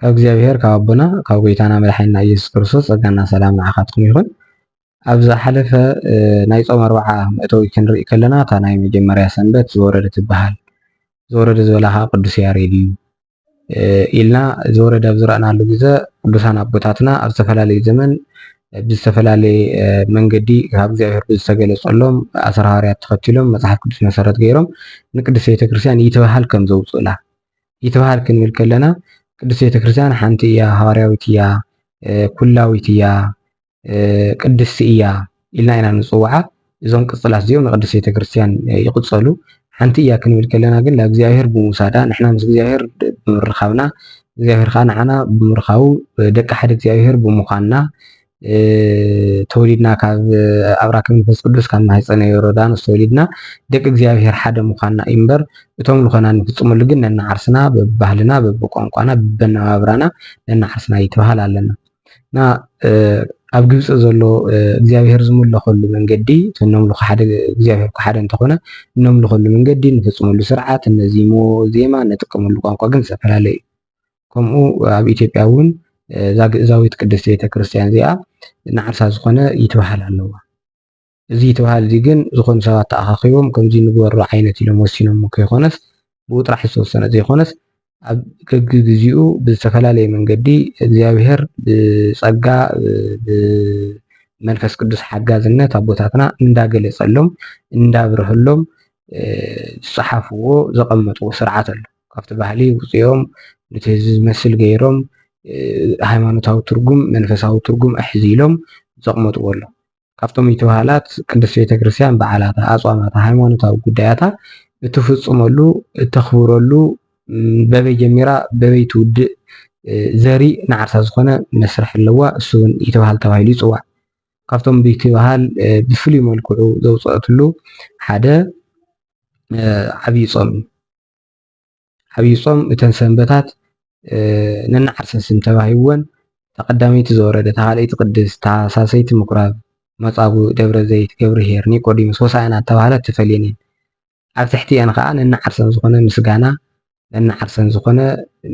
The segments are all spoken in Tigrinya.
ካብ እግዚኣብሔር ካብ ኣቦና ካብ ጎይታና መድሓኒና ኢየሱስ ክርስቶስ ጸጋና ሰላም ንዓኻትኩም ይኹን። ኣብ ዝሓለፈ፣ እ፣ ናይ ጾም ኣርብዓ መእተዊ ክንርኢ ከለና፣ እታ ናይ መጀመርያ ሰንበት ዝወረደ ትበሃል። ዝወረደ ዝበላ ኸዓ ቅዱስ ያሬድ እዩ፣ እ፣ ኢልና፣ ዝወረደ ኣብ ዝረኣናሉ ግዜ፣ ቅዱሳን ኣቦታትና ኣብ ዝተፈላለየ ዘመን፣ እ፣ ብዝተፈላለየ፣ እ፣ መንገዲ ካብ እግዚኣብሔር ብዝተገለጸሎም ኣሰር ሃዋርያት ተኸቲሎም መጽሓፍ ቅዱስ መሰረት ገይሮም ንቅድስት ቤተክርስትያን ይትበሃል ከም ዘውጽኡላ። ይትበሃል ክንብል ከለና፣ ቅድስት ቤተክርስትያን ሓንቲ እያ፣ ሃዋርያዊት እያ፣ እ፣ ኩላዊት እያ፣ እ፣ ቅድስቲ እያ ኢልና ኢና ንጽውዓ። እዞም ቅጽላት እዚኦም ንቅድስት ቤተክርስትያን፣ እ፣ ይቕጸሉ። ሓንቲ እያ ክንብል ከለና ግን፣ ለእግዚኣብሔር ብምውሳዳ፣ ንሕና ምስ እግዚኣብሔር ብምርኻብና፣ እግዚኣብሔር ከኣ ንዓና ብምርኻቡ፣ እ፣ ደቂ ሓደ እግዚኣብሔር ብምዃንና፣ እ፣ ተወሊድና ካብ ኣብራክ መንፈስ ቅዱስ ካብ ማህፀነ ዮርዳኖስ ተወሊድና ደቂ እግዚኣብሔር ሓደ ምዃንና እዩ እምበር፣ እቶም ልኾና እንፍጽመሉ ግን ነናዓርስና፣ በብባህልና፣ በብቋንቋና፣ በበኣነባብራና ነናዓርስና ይትበሃል ኣለና። እና፣ እ፣ ኣብ ግብፂ ዘሎ፣ እ፣ እግዚኣብሔር ዝምለኸሉ መንገዲ፣ እቲ እነምልኾ ሓደ እግዚኣብሔር እኮ ሓደ እንተኾነ፣ እነምልኸሉ መንገዲ፣ እንፍጽመሉ ስርዓት፣ እነዚሞ ዜማ፣ እንጥቀመሉ ቋንቋ ግን ዝተፈላለየ እዩ። ከምኡ ኣብ ኢትዮጵያ እውን፣ እ፣ እዛ ግእዛዊት ቅድስቲ ቤተክርስትያን እዚኣ ንዓርሳ ዝኾነ ይትበሃል ኣለዋ። እዚ ይትበሃል እዚ ግን ዝኾኑ ሰባት ተኣኻኺቦም ከምዚ ንግበሮ ዓይነት ኢሎም ወሲኖም ከይኮነስ፣ ብኡ ጥራሕ ዝተወሰነ ዘይኮነስ፣ ኣብ ገግግዚኡ ብዝተፈላለየ መንገዲ እግዚኣብሔር ብጸጋ፣ ብ-፣ ብመንፈስ ቅዱስ ሓጋዝነት ኣቦታትና እንዳገለጸሎም፣ እንዳብርህሎም፣ እ፣ ዝጸሓፍዎ፣ ዘቐመጥዎ ስርዓት ኣሎ። ካብቲ ባህሊ ውጽኦም፣ ነቲ ህዝቢ ዝመስል ገይሮም፣ እ፣ ሃይማኖታዊ ትርጉም፣ መንፈሳዊ ትርጉም ኣሕዚሎም ዘቕመጥዎ ኣሎ። ካብቶም ይትበሃላት ቅድስት ቤተክርስትያን በዓላታ፣ ኣጽዋማታ፣ ሃይማኖታዊ ጉዳያታ እትፍጽመሉ፣ እተኽብረሉ፣ ም፣ በበይ ጀሚራ በበይ ትውድእ፣ እ፣ ዘርኢ ንዓርሳ ዝኾነ መስርሕ ኣለዋ። እሱ እውን ይትበሃል ተባሂሉ ይጽዋዕ። ካብቶም ብይትበሃል፣ እ፣ ብፍሉይ መልክዑ ዘውጽአትሉ ሓደ፣ እ፣ ዓብዪ ጾም እዩ። ዓብዪ ጾም እተን ሰንበታት፣ እ፣ ነንዓርሰን ስም ተዋሂብወን፣ እታ ቀዳመይቲ ዝወረደ፣ እታ ካልኣይቲ ቅድስት፣ እታ ሳልሰይቲ ምኩራብ፣ መጻጉዕ፣ ደብረ ዘይት፣ ገብርኄር፣ ኒቆዲሞስ፣ ሆሳዕና እተባህላ እትፈልየን እየን። ኣብ ትሕቲኣን ኸኣ ነንዓርሰን ዝኾነ ምስጋና፣ ነንዓርሰን ዝኾነ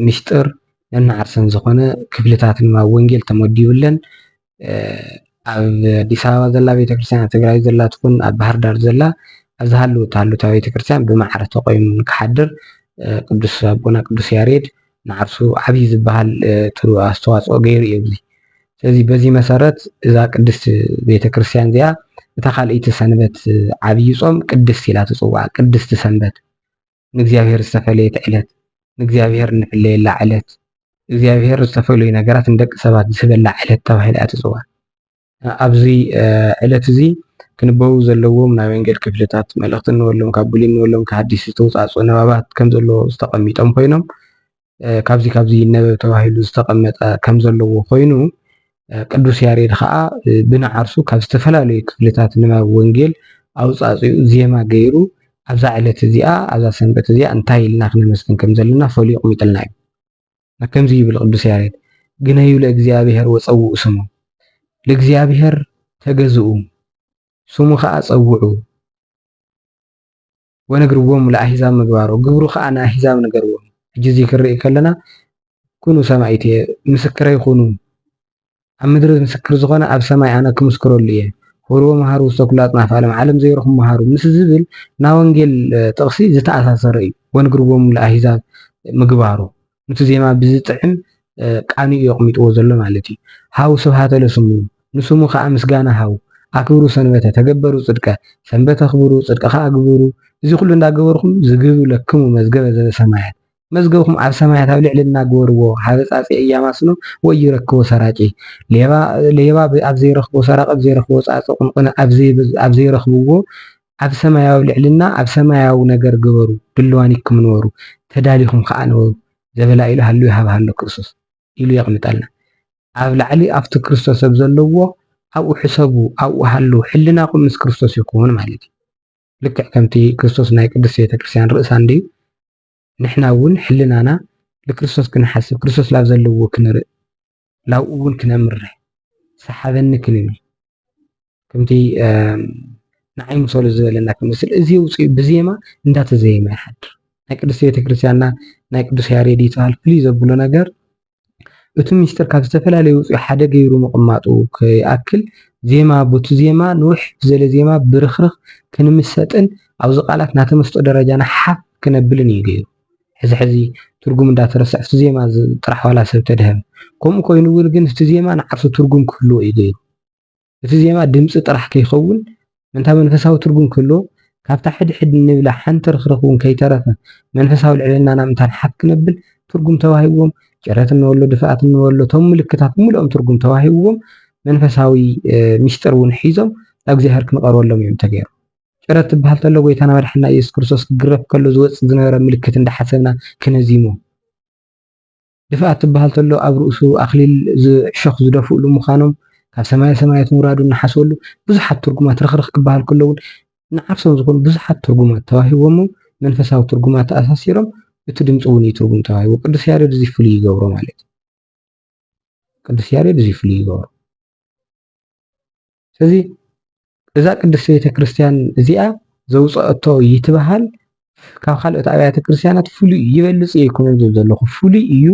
ምሽጥር፣ ነንዓርሰን ዝኾነ ክፍልታት ንባብ ወንጌል ተመዲቡለን፣ እ፣ ኣብ ኣዲስ ኣበባ ዘላ ቤተክርስትያን፣ ኣብ ትግራይ ዘላ ትኹን ኣብ ባህር ዳር ዘላ፣ ኣብ ዝሃለወ እትሃሉ እታ ቤተክርስትያን ብማዕረ ተቆይሙ ንክሓድር፣ እ፣ ቅዱስ ኣቦና ቅዱስ ያሬድ ንዓርሱ ዓብዪ ዝበሃል፣ እ፣ ትሩ-፣ ኣስተዋፅኦ ገይሩ እዩ ኣብዚ። ስለዚ በዚ መሰረት እዛ ቅድስት ቤተክርስትያን እዚኣ እታ ካልኣይቲ ሰንበት፣ እ፣ ዓብዪ ጾም ቅድስት ኢላ ትጽዋዕ። ቅድስቲ ሰንበት፣ ንእግዚኣብሔር ዝተፈለየት ዕለት፣ ንእግዚኣብሔር እንፍለየላ ዕለት፣ እግዚኣብሔር ዝተፈላለዩ ነገራት ንደቂ ሰባት ዝህበላ ዕለት ተባሂላ እያ ትጽዋዕ። ኣብዚ፣ እ፣ ዕለት እዚ ክንበቡ ዘለዎም ናይ ወንጌል ክፍልታት፣ መልእኽቲ እንበሎም፣ ካብ ብሉይ እንበሎም፣ ካብ ሓዲስ ዝተውጻጽኡ ንባባት ከም ዘለዎ ዝተቐሚጦም ኮይኖም፣ እ፣ ካብዚ ካብዚ ይነበብ ተባሂሉ ዝተቐመጠ ከም ዘለዎ ኮይኑ፣ እ፣ ቅዱስ ያሬድ ኸኣ፣ እ፣ ብንዓርሱ ካብ ዝተፈላለዩ ክፍልታት ንባብ ወንጌል ኣውጻጺኡ ዜማ ገይሩ ኣብዛ ዕለት እዚኣ፣ ኣብዛ ሰንበት እዚኣ እንታይ ኢልና ክነመስግን ከም ዘለና ፈልዩ ኣቕሚጥልና እዩ። ከምዚ ይብል ቅዱስ ያሬድ፣ ግነዩ ለእግዚኣብሔር ወጸውኡ ስሙ፣ ለእግዚኣብሔር ተገዝኡ፣ ስሙ ኸኣ ጸውዑ፣ ወነግርዎሙ ለኣሂዛብ ምግባሮ፣ ግብሩ ኸኣ ንኣሂዛብ ንገርዎም። ሕጂ እዚ ክንርኢ ከለና፣ ኩኑ ሰማዕትየ፣ ምስክረይ ኩኑ፣ ኣብ ምድሪ ምስክር ዝኾነ ኣብ ሰማይ ኣነ ክምስክረሉ እየ። ሆርዎ መሃሩ ውስተ ኩሉ ኣጽናፈ ዓለም፣ ዓለም ዘይረኽቡ መሃሩ ምስ ዝብል ናይ ወንጌል፣ እ፣ ጥቕሲ ዝተኣሳሰረ እዩ። ወንግርዎሙ ለኣሂዛብ ምግባሩ፣ ነቲ ዜማ ብዝጥዕም፣ እ፣ ቃንኡ እዩ ኣቕሚጥዎ ዘሎ ማለት እዩ። ሃቡ ስብሃተ ለስሙ፣ ንስሙ ኸዓ ምስጋና ሃቡ። ኣክብሩ ሰንበተ፣ ተገበሩ ጽድቀ፣ ሰንበተ ኣኽብሩ፣ ጽድቀ ኸዓ ግበሩ። እዚ ኩሉ እንዳገበርኩም ዝግህቡ ለክሙ መዝገበ ዘበሰማያት፣ መዝገብኩም ኣብ ሰማያት ኣብ ልዕልና ግበርዎ። ሀበ ጻጽዕ እያማስኖ ወይረክቦ ሰራቂ። ሌባ፣ ሌባ ብ-፣ ኣብ ዘይረኽቦ፣ ሰራቂ ኣብ ዘይረኽቦ፣ ጻጽዕ ቁንቁነ ኣብ ዘይ-፣ ኣብ ዘይረኽብዎ፣ ኣብ ሰማያዊ ልዕልና፣ ኣብ ሰማያዊ ነገር ግበሩ። ድልዋን ይኩም ንበሩ፣ ተዳሊኹም ከኣ ንበሩ። ዘበላ ኢሉ ሃሉ ይሃብ ሃሎ ክርስቶስ ኢሉ የቕምጠልና። ኣብ ላዕሊ ኣብቲ ክርስቶስ ኣብ ዘለዎ ኣብኡ ሕሰቡ፣ ኣብኡ ሃሉ። ሕልናኹም ምስ ክርስቶስ ይኹን ማለት እዩ። ልክዕ ከምቲ ክርስቶስ ናይ ቅድስት ቤተክርስትያን ርእሳ እንድዩ፣ ንሕና እውን ሕልናና ንክርስቶስ ክንሓስብ፣ ክርስቶስ ላብ ዘለዎ ክንርኢ፣ ላብኡ እውን ክነምርሕ፣ ሰሓበኒ ክንብል፣ ከምቲ፣ እም፣ ንዓይ ምሰሉ ዝበለና ክመስል፣ እዚ ውፅኡ ብዜማ እንዳተዘየመ ይሓድር። ናይ ቅድስት ቤተክርስትያንና ናይ ቅዱስ ያሬድ ይትበሃል ፍልይ ዘብሎ ነገር፣ እቲ ምስጢር ካብ ዝተፈላለዩ ውፅኢ ሓደ ገይሩ ምቕማጡ ከይኣክል፣ ዜማ ቦቲ ዜማ፣ ንውሕ ዝበለ ዜማ ብርኽርኽ ክንምሰጥን ኣብዚ ቃላት ናተመስጦ ደረጃና ሓፍ ክነብልን እዩ ገይሩ። ሕዚ ሕዚ ትርጉም እንዳተረስዐ እቲ ዜማ ዝ-፣ ጥራሕ ዋላ ሰብ ተድሀበ። ከምኡ ኮይኑ እውን ግን እቲ ዜማ ንዓርሱ ትርጉም ክህልዎ እዩ ገይሩ። እቲ ዜማ ድምፂ ጥራሕ ከይኸውን፣ ምእንታ መንፈሳዊ ትርጉም ክህልዎ፣ ካብታ ሕድሕድ እንብላ ሓንቲ ርኽርኽ እውን ከይተረፈ፣ መንፈሳዊ ልዕልናና ምእንታን ሓፍ ክነብል ትርጉም ተዋሂብዎም፣ ጭረት እንበሎ፣ ድፍኣት እንበሎ፣ እቶም ምልክታት ብምልኦም ትርጉም ተዋሂብዎም፣ መንፈሳዊ፣ እ፣ ሚስጥር እውን ሒዞም ናብ እግዚኣብሔር ክንቐርበሎም እዮም ተገይሮም። ጭረት ትበሃል ተሎ፣ ጎይታና መድሓና ኢየሱስ ክርስቶስ ክግረፍ ከሎ ዝወፅእ ዝነበረ ምልክት እንዳሓሰብና ክነዚሞ። ድፍኣት ትበሃል ተሎ፣ ኣብ ርእሱ ኣኽሊል ዝ-፣ እሾኽ ዝደፍኡሉ ምዃኖም፣ ካብ ሰማየ ሰማያት ምውራዱ እናሓሰበሉ፣ ብዙሓት ትርጉማት ርኽርኽ ክበሃል ከሎ እውን፣ ንዓርሶም ዝኾኑ ብዙሓት ትርጉማት ተዋሂቦሞ፣ መንፈሳዊ ትርጉማት ተኣሳሲሮም፣ እቲ ድምፂ እውን እዩ ትርጉም ተዋሂቦ። ቅዱስ ያሬድ እዚ ፍሉይ ይገብሮ ማለት እዩ። ቅዱስ ያሬድ እዚ ፍሉይ ይገብሮ። ስለዚ እዛ ቅድስቲ ቤተ ክርስቲያን እዚኣ ዘውፀአቶ ይትበሃል ካብ ካልኦት ኣብያተ ክርስቲያናት ፍሉይ እዩ፣ ይበልፅ እየ ኣይኮነን ዝብል ዘለኹ፣ ፍሉይ እዩ።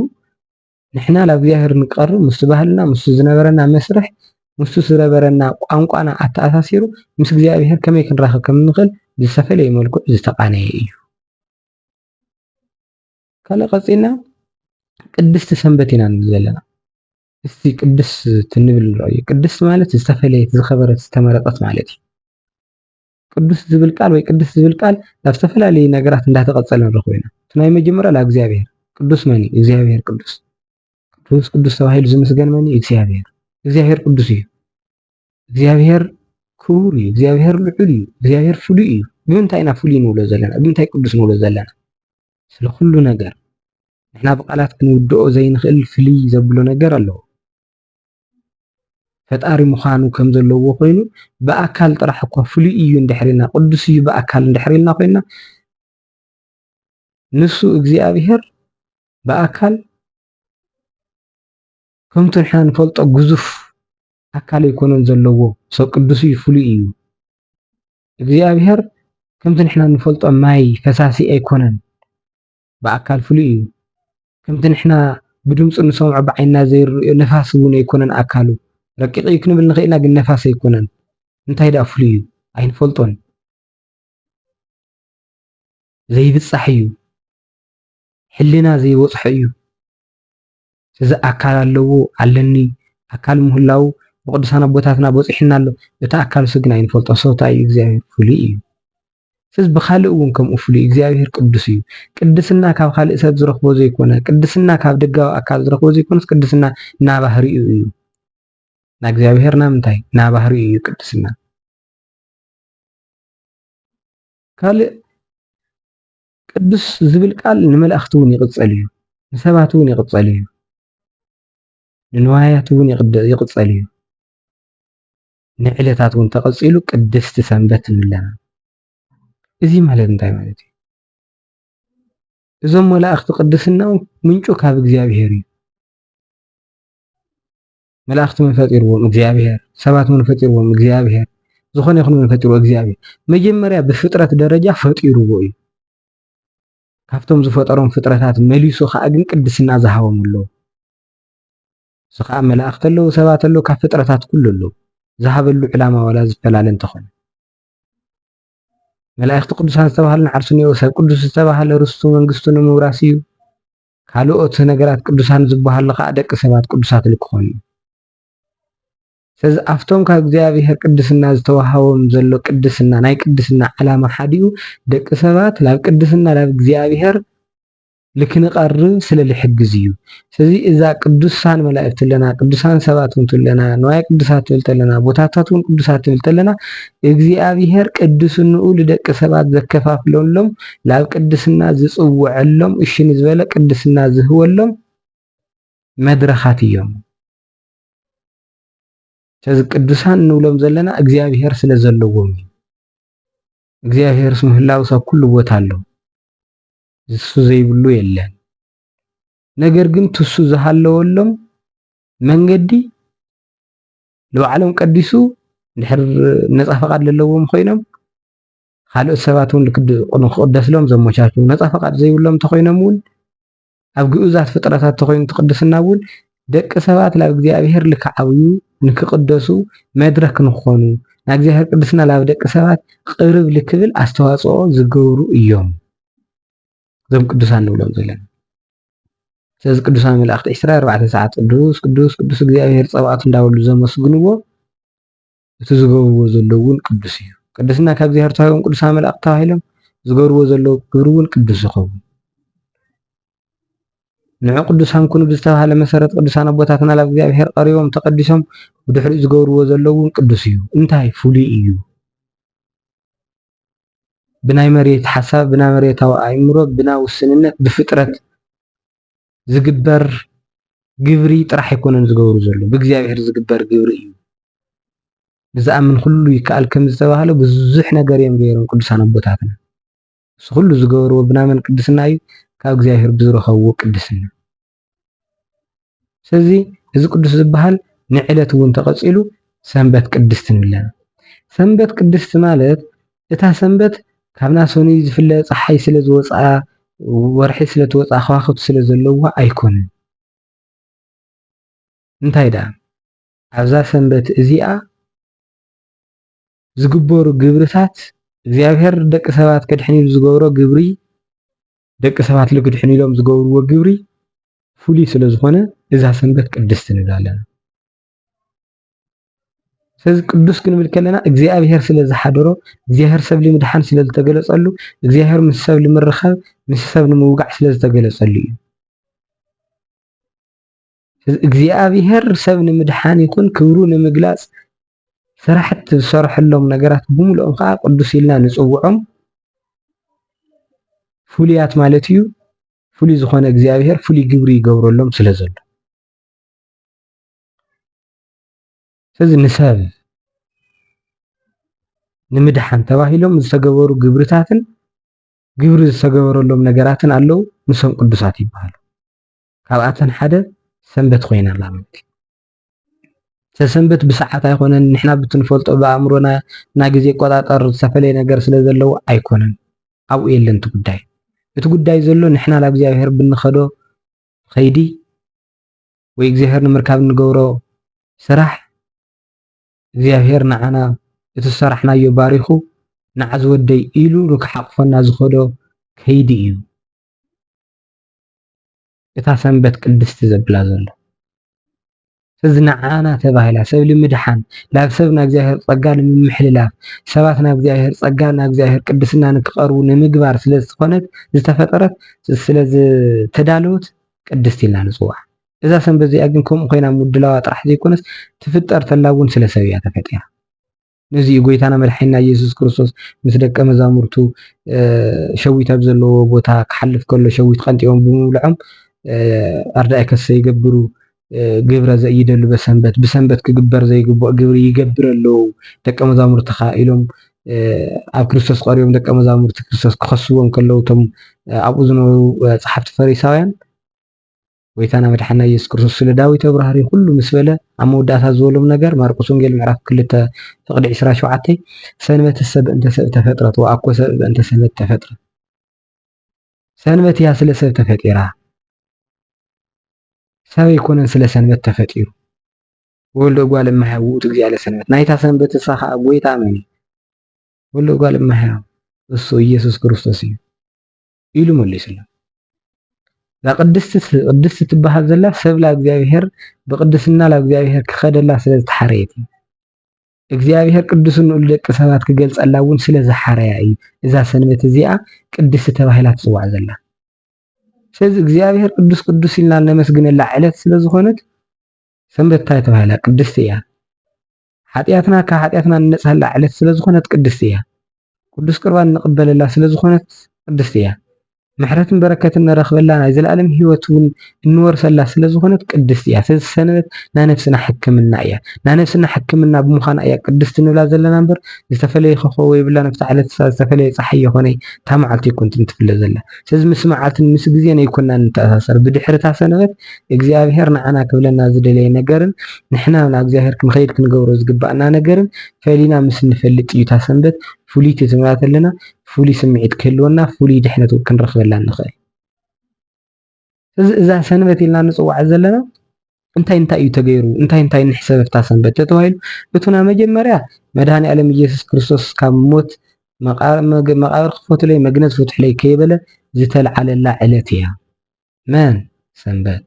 ንሕና ናብ እግዚኣብሔር ንቀርብ ምስቲ ባህልና፣ ምስቲ ዝነበረና መስርሕ፣ ምስቲ ዝነበረና ቋንቋና ኣተኣሳሲሩ ምስ እግዚኣብሔር ከመይ ክንራኸብ ከም እንኽእል ብዝተፈለየ መልክዑ ዝተቓነየ እዩ። ካልእ ቀፂልና ቅድስቲ ሰንበት ኢና ንብል ዘለና። እስቲ ቅድስ ትንብል ንረእዮ። ቅድስቲ ማለት ዝተፈለየት፣ ዝኸበረት፣ ዝተመረጸት ማለት እዩ። ቅዱስ ዝብል ቃል ወይ ቅድስት ዝብል ቃል ናብ ዝተፈላለዩ ነገራት እንዳተቐጸለ ንረኽቦ ኢና። እቲ ናይ መጀመርያ ናብ እግዚኣብሔር። ቅዱስ መን እዩ? እግዚኣብሔር ቅዱስ። ቅዱስ ቅዱስ ተባሂሉ ዝምስገን መን እዩ? እግዚኣብሔር። እግዚኣብሔር ቅዱስ እዩ። እግዚኣብሔር ክቡር እዩ። እግዚኣብሔር ልዑል እዩ። እግዚኣብሔር ፍሉይ እዩ። ብምንታይ ኢና ፍሉይ ንብሎ ዘለና? ብምንታይ ቅዱስ ንብሎ ዘለና? ስለ ኩሉ ነገር። ንሕና ብቃላት ክንውድኦ ዘይንኽእል ፍልይ ዘብሎ ነገር ኣለዎ። ፈጣሪ ምዃኑ ከም ዘለዎ ኮይኑ፣ ብኣካል ጥራሕ እኳ ፍሉይ እዩ እንድሕር ኢልና፣ ቅዱስ እዩ ብኣካል እንድሕር ኢልና ኮይና፣ ንሱ እግዚኣብሔር ብኣካል ከምቲ ንሕና ንፈልጦ ግዙፍ ኣካል ኣይኮነን ዘለዎ። ሰብ ቅዱስ እዩ፣ ፍሉይ እዩ። እግዚኣብሔር ከምቲ ንሕና ንፈልጦ ማይ ፈሳሲ ኣይኮነን፣ ብኣካል ፍሉይ እዩ። ከምቲ ንሕና ብድምፁ ንሰምዖ ብዓይንና ዘይርኦ ነፋስ እውን ኣይኮነን ኣካሉ። ረቂቕ እዩ ክንብል ንኽእል ኢና፣ ግን ነፋስ ኣይኮነን። እንታይ ደኣ ፍሉይ እዩ? ኣይንፈልጦን። ዘይብጻሕ እዩ። ሕልና ዘይበጽሖ እዩ። እዚ ኣካል ኣለዎ፣ ኣለኒ፣ ኣካል ምህላዉ ብቅዱሳን ኣቦታትና በጺሑና ኣሎ። እቲ ኣካል እሱ ግን ኣይንፈልጦ። ሰብታ እዩ እግዚኣብሔር ፍሉይ እዩ። ስለዚ ብኻልእ እውን ከምኡ ፍሉይ እዩ። እግዚኣብሔር ቅዱስ እዩ። ቅድስና ካብ ካልእ ሰብ ዝረኽቦ ዘይኮነ፣ ቅድስና ካብ ደጋዊ ኣካል ዝረኽቦ ዘይኮነስ ቅድስና ናባህሪኡ እዩ። ናእግዚኣብሔር ናምንታይ? ናባህሪኡ እዩ ቅድስና። ካልእ ቅዱስ ዝብል ቃል ንመላእኽቲ እውን ይቕጸል እዩ፣ ንሰባት እውን ይቕጸል እዩ፣ ንንዋያት እውን ይቕደ-፣ ይቕጸል እዩ፣ ንዕለታት እውን ተቐጺሉ ቅድስቲ ሰንበት ንብለና። እዚ ማለት እንታይ ማለት እዩ? እዞም መላእኽቲ ቅድስናኦም ምንጩ ካብ እግዚኣብሔር እዩ። መላእኽቲ መን ፈጢርዎም? እግዚኣብሔር። ሰባት መን ፈጢርዎም? እግዚኣብሔር። ዝኾነ ይኹን መን ፈጢርዎ? እግዚኣብሔር። መጀመርያ ብፍጥረት ደረጃ ፈጢርዎ እዩ። ካብቶም ዝፈጠሮም ፍጥረታት መሊሱ ኸዓ ግን ቅድስና ዝሃቦም ኣለዉ። እዚ ኸዓ መላእኽቲ ኣለዉ፣ ሰባት ኣለዉ፣ ካብ ፍጥረታት ኩሉ ኣለዉ። ዝሃበሉ ዕላማ ዋላ ዝፈላለ እንተኾነ። መላእኽቲ ቅዱሳን ዝተባህሉ ንዓርሱ እኒአው፣ ሰብ ቅዱስ ዝተባህለ ርስቱ መንግስቱ ንምውራስ እዩ። ካልኦት ነገራት ቅዱሳን ዝበሃሉ ኸዓ ደቂ ሰባት ቅዱሳት ልክኾኑ እዩ። ስለዚ ኣብቶም ካብ እግዚኣብሔር ቅድስና ዝተዋሃቦም ዘሎ ቅድስና፣ ናይ ቅድስና ዕላማ ሓዲኡ ደቂ ሰባት ናብ ቅድስና ናብ እግዚኣብሔር ልክንቐርብ ስለ ልሕግዝ እዩ። ስለዚ እዛ ቅዱሳን መላእክት ኣለና፣ ቅዱሳን ሰባት እውን ትብለና፣ ንዋየ ቅዱሳት ትብል ተለና፣ ቦታታት እውን ቅዱሳት ትብል ተለና፣ እግዚኣብሔር ቅድስንኡ ልደቂ ሰባት ዘከፋፍለሎም፣ ናብ ቅድስና ዝጽውዐሎም፣ እሺ ንዝበለ ቅድስና ዝህበሎም መድረኻት እዮም። ስለዚ ቅዱሳን እንብሎም ዘለና እግዚኣብሔር ስለ ዘለዎም እዩ። እግዚኣብሔርስ ምህላውስ ኣብ ኩሉ ቦታ ኣሎ። እሱ ዘይብሉ የለን። ነገር ግን ትሱ ዝሃለወሎም መንገዲ ንባዕሎም ቀዲሱ እንድሕር ነፃ ፈቓድ ዘለዎም ኮይኖም ካልኦት ሰባት እውን ልክድ-፣ ንክቕደስሎም ዘመቻቹ ነፃ ፈቓድ ዘይብሎም እንተኾይኖም እውን ኣብ ግኡዛት ፍጥረታት እንተኾይኑ እቲ ቅድስና እውን ደቂ ሰባት ላብ እግዚኣብሔር ልክዓብዩ ንክቕደሱ መድረክ ንክኾኑ፣ ንእግዚኣብሔር ቅድስና ላብ ደቂ ሰባት ቅርብ ልክብል ኣስተዋጽኦ ዝገብሩ እዮም። እዞም ቅዱሳን ንብሎም ዘለና። ስለዚ ቅዱሳን መላእክቲ ዕስራ ኣርባዕተ ሰዓት ቅዱስ፣ ቅዱስ፣ ቅዱስ እግዚኣብሔር ጸባኦት እንዳበሉ ዘመስግንዎ እቲ ዝገብርዎ ዘለዉ እውን ቅዱስ እዩ። ቅድስና ካብ እግዚኣብሔር ተዋሂቦም ቅዱሳን መላእክቲ ተባሂሎም ዝገብርዎ ዘለዉ ግብሪ እውን ቅዱስ ይኸውን። ንዑ ቅዱሳን ኩኑ ብዝተባህለ መሰረት ቅዱሳን ኣቦታትና ላብ እግዚኣብሔር ቀሪቦም ተቐዲሶም ብድሕሪኡ ዝገብርዎ ዘለዉ እውን ቅዱስ እዩ። እንታይ ፍሉይ እዩ? ብናይ መሬት ሓሳብ፣ ብናይ መሬታዊ ኣእምሮ፣ ብናይ ውስንነት፣ ብፍጥረት ዝግበር ግብሪ ጥራሕ ኣይኮነን ዝገብሩ ዘለዉ፣ ብእግዚኣብሔር ዝግበር ግብሪ እዩ። ንዝኣምን ኩሉ ይከኣል ከም ዝተባህለ ብዙሕ ነገር እዮም ገይሮም ቅዱሳን ኣቦታትና። እዚ ኩሉ ዝገበርዎ ብናመን ቅድስና እዩ? ካብ እግዚኣብሔር ብዝረኸብዎ ቅድስና። ስለዚ እዚ ቅዱስ ዝበሃል ንዕለት እውን ተቐጺሉ ሰንበት ቅድስቲ ንብለና። ሰንበት ቅድስቲ ማለት እታ ሰንበት ካብ ናሰኑይ ዝፍለ ጸሓይ ስለ ዝወጽኣ፣ ወርሒ ስለ ትወጽኣ፣ ከዋኽብቲ ስለ ዘለውዋ ኣይኮነን። እንታይ ደኣ ኣብዛ ሰንበት እዚኣ ዝግበሩ ግብርታት እግዚኣብሔር ደቂ ሰባት ከድሕን ኢሉ ዝገብሮ ግብሪ፣ ደቂ ሰባት ልክድሕኑ ኢሎም ዝገብርዎ ግብሪ ፍሉይ ስለ ዝኾነ እዛ ሰንበት ቅድስቲ ንብላ ኣለና። ስለዚ ቅዱስ ክንብል ከለና እግዚኣብሔር ስለ ዝሓደሮ፣ እግዚኣብሔር ሰብ ልምድሓን ስለ ዝተገለጸሉ፣ እግዚኣብሔር ምስ ሰብ ልምርኻብ፣ ምስ ሰብ ንምውጋዕ ስለ ዝተገለጸሉ እዩ። እግዚኣብሔር ሰብ ንምድሓን ይኹን ክብሩ ንምግላጽ ስራሕቲ ዝሰርሐሎም ነገራት ብምልኦም ከዓ ቅዱስ ኢልና ንጽውዖም። ፍሉያት ማለት እዩ። ፍሉይ ዝኾነ እግዚኣብሔር ፍሉይ ግብሪ ይገብረሎም ስለ ዘሎ። ስለዚ ንሰብ ንምድሓን ተባሂሎም ዝተገበሩ ግብርታትን ግብሪ ዝተገበረሎም ነገራትን ኣለዉ፣ ንሶም ቅዱሳት ይበሃሉ። ካብኣተን ሓደ ሰንበት ኮይና ኣላ ማለት እዩ። ሰንበት ብሰዓት ኣይኮነን፣ ንሕና ብትንፈልጦ ብኣእምሮና እና ግዜ ኣቆጻጸር ዝተፈለየ ነገር ስለ ዘለዎ ኣይኮነን። ኣብኡ የለን እቲ ጉዳይ። እቲ ጉዳይ ዘሎ ንሕና ናብ እግዚኣብሔር ብንኸዶ ኸይዲ ወይ እግዚኣብሔር ንምርካብ እንገብሮ ስራሕ እግዚኣብሔር ንዓና እቲ ዝሰራሕናዮ ባሪኹ ንዓ ዝወደይ ኢሉ ንክሓቕፈና ዝኸዶ ከይዲ እዩ። እታ ሰንበት ቅድስቲ ዘብላ ዘሎ። ስለዚ ንዓና ተባሂላ ሰብ ንምድሓን፣ ናብ ሰብ ናብ እግዚኣብሔር ጸጋ ንምምሕልላፍ፣ ሰባት ናብ እግዚኣብሔር ጸጋ ናብ እግዚኣብሔር ቅድስና ንክቐርቡ ንምግባር ስለ ዝኾነት ዝተፈጠረት፣ ስለ ዝተዳለወት ቅድስቲ ኢልና ንጽውዓ። እዛ ሰንበት እዚኣ ግን ከምኡ ኮይና ምድላዋ ጥራሕ ዘይኮነስ ትፍጠር ተላ እውን ስለ ሰብ እያ ተፈጢራ። ነዚ እዩ ጎይታና መድሓኒና ኢየሱስ ክርስቶስ ምስ ደቀ መዛሙርቱ ሸዊት ኣብ ዘለዎ ቦታ ክሓልፍ ከሎ ሸዊት ቀንጢቦም ብምብልዖም ኣርዳኢከሰ ይገብሩ ግብረ ዘእይደሉ በሰንበት፣ ብሰንበት ክግበር ዘይግብኦ ግብሪ ይገብር ኣለዉ። ደቀ መዛሙርቲ ከኣ ኢሎም ኣብ ክርስቶስ ቀሪቦም ደቀ መዛሙርቲ ክርስቶስ ክኸስዎም ከለዉ እቶም ኣብኡ ዝነበሩ ጸሓፍቲ ፈሪሳውያን ጎይታና መድሓና ኢየሱስ ክርስቶስ ስለ ዳዊት ኣብራህሪ ኩሉ ምስ በለ ኣብ መወዳእታ ዝበሎም ነገር ማርቆስ ወንጌል ምዕራፍ ክልተ ፍቕዲ ዕስራ ሸውዓተ ሰንበትሰ በእንተ ሰብ ተፈጥረት ወኣኮ ሰብ በእንተ ሰንበት ተፈጥረ። ሰንበት እያ ስለ ሰብ ተፈጢራ። ሰብ ኣይኮነን ስለ ሰንበት ተፈጢሩ። ወልደ እጓለ እመሕያው ውእቱ እግዚአ ለሰንበት። ናይታ ሰንበት እሳ ኸኣ ጎይታ መን እዩ? ወልደ እጓለ እመሕያው እሱ ኢየሱስ ክርስቶስ እዩ ኢሉ መሊሱሎም። እዛ ቅድስቲ ቅድስቲ ትበሃል ዘላ ሰብ ላብ እግዚኣብሔር ብቅድስና ላብ እግዚኣብሔር ክኸደላ ስለ ዝተሓረየት እዩ። እግዚኣብሔር ቅዱስንኡ ንደቂ ሰባት ክገልጸላ እውን ስለ ዝሓረያ እዩ እዛ ሰንበት እዚኣ ቅድስቲ ተባሂላ ትጽዋዕ ዘላ። ስለዚ እግዚኣብሔር ቅዱስ ቅዱስ ኢልና እነመስግነላ ዕለት ስለ ዝኾነት ሰንበት እንታይ ተባሂላ? ቅድስቲ እያ። ሓጢኣትና ካብ ሓጢኣትና እንነጽሃላ ዕለት ስለ ዝኾነት ቅድስቲ እያ። ቅዱስ ቁርባን እንቕበለላ ስለ ዝኾነት ቅድስቲ እያ። ምሕረትን በረከትን ንረኽበላ ናይ ዘለኣለም ህይወት እውን እንወርሰላ ስለ ዝኾነት ቅድስቲ እያ። ስለዚ ሰንበት ናይ ነፍስና ሕክምና እያ። ናይ ነፍስና ሕክምና ብምዃና እያ ቅድስቲ ንብላ ዘለና እምበር ዝተፈለየ ኮኾብ የብላን። ኣብታ ዕለት እሳ ዝተፈለየ ጸሓይ የኾነ እታ መዓልቲ ኣይኮነትን ትፍለጥ ዘላ። ስለዚ ምስ መዓልትን ምስ ግዜን ኣይኮናን ንተኣሳሰር። ብድሕሪ እታ ሰንበት እግዚኣብሔር ንዓና ክብለና ዝደለየ ነገርን ንሕና ናብ እግዚኣብሔር ክንኸይድ ክንገብሮ ዝግባኣና ነገርን ፈሊና ምስ እንፈልጥ እዩ እታ ሰንበት ፍልይቲ ትምራት ኣለና ፍሉይ ስምዒት ክህልወና ፍሉይ ድሕነት እውን ክንረኽበላ ንኽእል። እዚ እዛ ሰንበት ኢልና ንጽውዓ ዘለና እንታይ እንታይ እዩ ተገይሩ? እንታይ እንታይ ንሕሰብ ኣብታ ሰንበት ተተባሂሉ? እቱ ናይ መጀመርያ መድኃኔ ዓለም ኢየሱስ ክርስቶስ ካብ ሞት መቃ-፣ መግ-፣ መቃብር ክፈቱለይ መግነዝ ፍትሕለይ ከይበለ ዝተልዓለላ ዕለት እያ። መን? ሰንበት።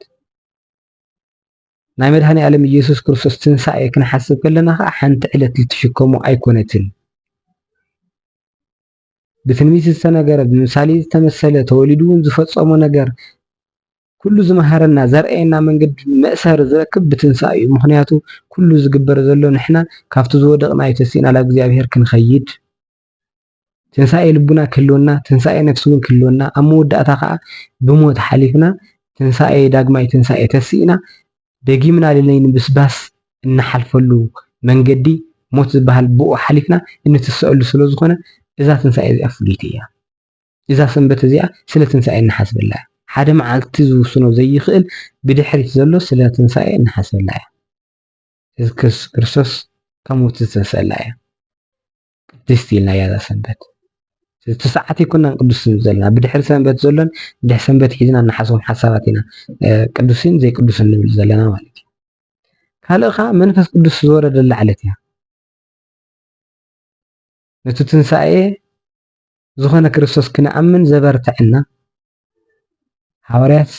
ናይ መድኃኔ ዓለም ኢየሱስ ክርስቶስ ትንሳኤ ክንሓስብ ከለና ኸዓ ሓንቲ ዕለት ልትሽከሞ ኣይኮነትን። ብትንቢት ዝተነገረ፣ ብምሳሌ ዝተመሰለ፣ ተወሊዱ እውን ዝፈጸሞ ነገር፣ ኩሉ ዝመሃረና፣ ዘርእየና መንገዲ መእሰሪ ዝረክብ ብትንሳኤ እዩ። ምኽንያቱ ኩሉ ዝግበር ዘሎ ንሕና ካብቲ ዝወደቕናዮ ተሲእና ናብ እግዚኣብሔር ክንኸይድ፣ ትንሳኤ ልቡና ክህልወና፣ ትንሳኤ ነፍሲ እውን ክህልወና፣ ኣብ መወዳእታ ኸዓ ብሞት ሓሊፍና፣ ትንሳኤ፣ ዳግማይ ትንሳኤ ተሲእና፣ ደጊምና ልነይ ንብስባስ እንሓልፈሉ መንገዲ ሞት ዝበሃል ብኡ ሓሊፍና እንትስአሉ ስለ ዝኾነ፣ እዛ ትንሳኤ እዚኣ ፍልይቲ እያ። እዛ ሰንበት እዚኣ ስለ ትንሳኤ እንሓስበላ እያ። ሓደ መዓልቲ ዝውስኖ ዘይኽእል ብድሕሪት ዘሎ ስለ ትንሳኤ እንሓስበላ እያ። እዚ ክርስ-፣ ክርስቶስ ካብ ሞት ዝተንስአላ እያ። ቅድስቲ ኢልናያ እዛ ሰንበት። እቲ ሰዓት ኣይኮናን ቅዱስ ንብል ዘለና። ብድሕሪ ሰንበት ዘሎን ብድሕሪ ሰንበት ሒዝና እንሓስቦም ሓሳባት ኢና፣ እ፣ ቅዱስን ዘይቅዱስን ንብል ዘለና ማለት እዩ። ካልእ ኸዓ መንፈስ ቅዱስ ዝወረደላ ዕለት እያ። ነቲ ትንሳኤ ዝኾነ ክርስቶስ ክንኣምን ዘበርትዐና፣ ሃዋርያት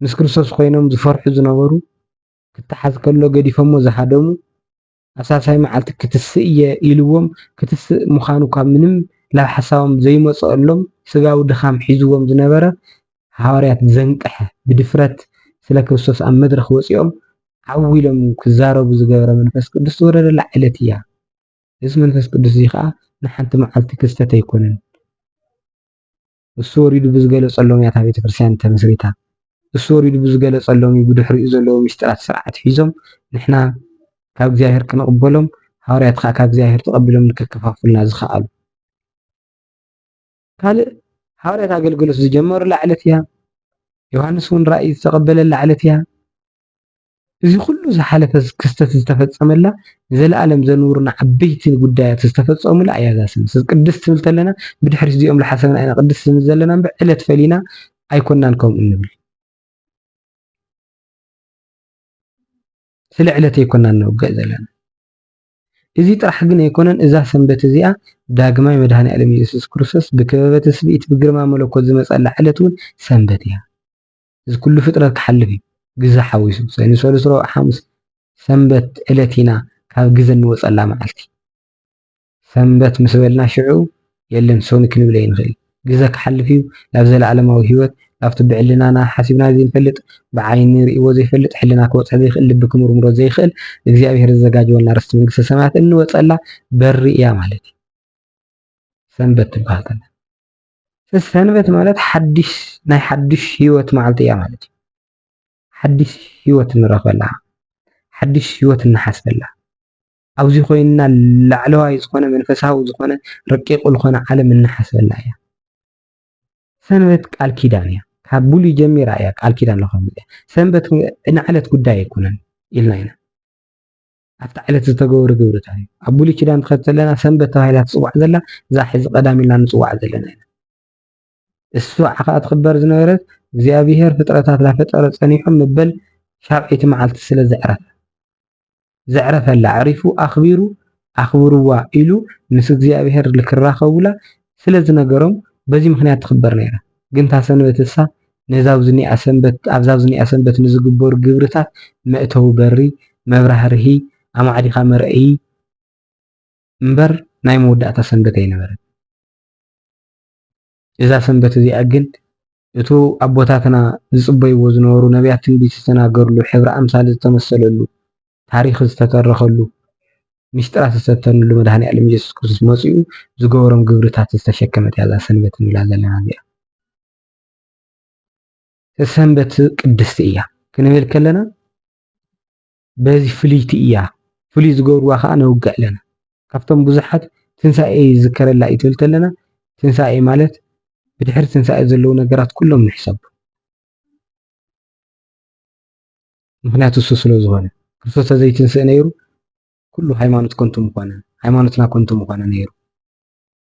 ምስ ክርስቶስ ኮይኖም ዝፈርሑ ዝነበሩ፣ ክተሓዝ ከሎ ገዲፎሞ ዝሃደሙ፣ ኣብ ሳልሳይ መዓልቲ ክትስእ እየ ኢልዎም፣ ክትስእ ምዃኑ እኳ ምንም ናብ ሓሳቦም ዘይመጸሎም፣ ስጋዊ ድኻም ሒዝዎም ዝነበረ፣ ሃዋርያት ዘንቅሐ፣ ብድፍረት ስለ ክርስቶስ ኣብ መድረኽ ወጺኦም ዓው ኢሎም ክዛረቡ ዝገበረ መንፈስ ቅዱስ ዝወረደላ ዕለት እያ። እዚ መንፈስ ቅዱስ እዚ ኸኣ ንሓንቲ መዓልቲ ክስተት ኣይኮነን። እሱ ወሪዱ ብዝገለጸሎም እያ እታ ቤተ ክርስቲያን ተመስሪታ። እሱ ወሪዱ ብዝገለጸሎም እዩ ብድሕሪኡ ዘለዉ ምስጢራት ስርዓት ሒዞም ንሕና ካብ እግዚኣብሔር ክንቕበሎም፣ ሃዋርያት ኸኣ ካብ እግዚኣብሔር ተቐቢሎም ንከከፋፍሉና ዝኸኣሉ። ካልእ ሃዋርያት ኣገልግሎት ዝጀመሩላ ዕለት እያ። ዮሃንስ እውን ራእይ ዝተቐበለላ ዕለት እያ። እዚ ኩሉ ዝሓለፈ ክስተት ዝተፈጸመላ ንዘለኣለም ዘንውሩና ዓበይቲ ጉዳያት ዝተፈጸሙላ እያ እዛ ሰንበት። ቅድስት ትብል ተለና ብድሕሪት እዚኦም ዝሓሰብና ኢና ቅድስት ንብል ዘለና እምበር ዕለት ፈሊና ኣይኮናን ከምኡ እንብል። ስለ ዕለት ኣይኮናን ንውግዕ ዘለና። እዚ ጥራሕ ግን ኣይኮነን፣ እዛ ሰንበት እዚኣ ዳግማይ መድኃኔ ዓለም ኢየሱስ ክርስቶስ ብክበበ ትስብእት ብግርማ መለኮት ዝመጸላ ዕለት እውን ሰንበት እያ። እዚ ኩሉ ፍጥረት ክሓልፍ እዩ፣ ግዘ ሓዊሱ። ሰኒ፣ ሰሉስ፣ ረቡዕ፣ ሓሙስ፣ ሰንበት ዕለት ኢና ካብ ግዘ እንወጸላ መዓልቲ። ሰንበት ምስ በልና ሽዑ የለን ሶኒ ክንብል ኣይንኽእል። ግዘ ክሓልፍ እዩ፣ ናብ ዘለኣለማዊ ህይወት፣ ናብቲ ብዕልናና ሓሲብና ዘይንፈልጥ፣ ብዓይኒ ርእይዎ ዘይፈልጥ፣ ሕልና ክበጽሖ ዘይኽእል፣ ልቢ ክምርምሮ ዘይኽእል፣ እግዚኣብሔር ዘዘጋጀወልና ርስቲ መንግስተ ሰማያት እንወጸላ በሪ እያ ማለት እዩ። ሰንበት ትበሃል ከላ። ሰንበት ማለት ሓድሽ፣ ናይ ሓድሽ ህይወት መዓልቲ እያ ማለት እዩ። ሓድሽ ህይወት እንረኽበላ፣ ሓድሽ ህይወት እንሓስበላ፣ ኣብዚ ኮይንና ላዕለዋይ ዝኾነ መንፈሳዊ ዝኾነ ረቂቕ ዝኾነ ዓለም እንሓስበላ እያ። ሰንበት ቃል ኪዳን እያ። ካብ ብሉይ ጀሚራ እያ ቃል ኪዳን ለኾም እያ። ሰንበት ንዕለት ጉዳይ ኣይኮነን ኢልና ኢና። ኣብታ ዕለት ዝተገበሩ ግብርታት እዩ። ኣብ ብሉይ ኪዳን ትኸድ ዘለና ሰንበት ተባሂላ ትጽዋዕ ዘላ፣ እዛ ሕዚ ቀዳም ኢልና ንጽዋዕ ዘለና ኢና። እሱ ከዓ ትኽበር ዝነበረት እግዚኣብሔር ፍጥረታት ላፈጠረ ጸኒሖም ምበል ሻብዐይቲ መዓልቲ ስለ ዘዕረፈ፣ ዘዕረፈላ፣ ኣዕሪፉ ኣኽቢሩ፣ ኣኽብርዋ ኢሉ ምስ እግዚኣብሔር ልክራኸቡላ ስለ ዝነገሮም በዚ ምኽንያት ትኽበር ነይራ። ግን እታ ሰንበት እሳ ነዛ ኣብዚ ኒኣ ሰንበት፣ ኣብዛ ኣብዚ ኒኣ ሰንበት ንዝግበሩ ግብርታት መእተዊ በሪ፣ መብራህርሂ፣ ኣማዕዲኻ መርኣዪ እምበር ናይ መወዳእታ ሰንበት ኣይነበረን። እዛ ሰንበት እዚኣ ግን እቱ ኣቦታትና ዝጽበይዎ ዝነበሩ ነቢያት ትንቢት ዝተናገርሉ፣ ሕብሪ ኣምሳል ዝተመሰለሉ፣ ታሪኽ ዝተተረኸሉ፣ ምስጢራት ዝተተነሉ መድኃኔ ዓለም ኢየሱስ ክርስቶስ መጺኡ ዝገበሮም ግብርታት ዝተሸከመት እያ እዛ ሰንበት ንብላ ዘለና እዚኣ። ሰንበት ቅድስቲ እያ ክንብል ከለና በዚ ፍልይቲ እያ። ፍሉይ ዝገብርዋ ኸዓ ነውግዕ ኣለና። ካብቶም ብዙሓት ትንሳኤ ይዝከረላ እዩ ትብል ተለና፣ ትንሳኤ ማለት ብድሕሪ ትንሳኤ ዘለዉ ነገራት ኩሎም ንሕሰቡ። ምኽንያቱ እሱ ስለ ዝኾነ፣ ክርስቶስ ተዘይትንስእ ነይሩ፣ ኩሉ ሃይማኖት ከንቱ ምኾነ፣ ሃይማኖትና ከንቱ ምኾነ ነይሩ፣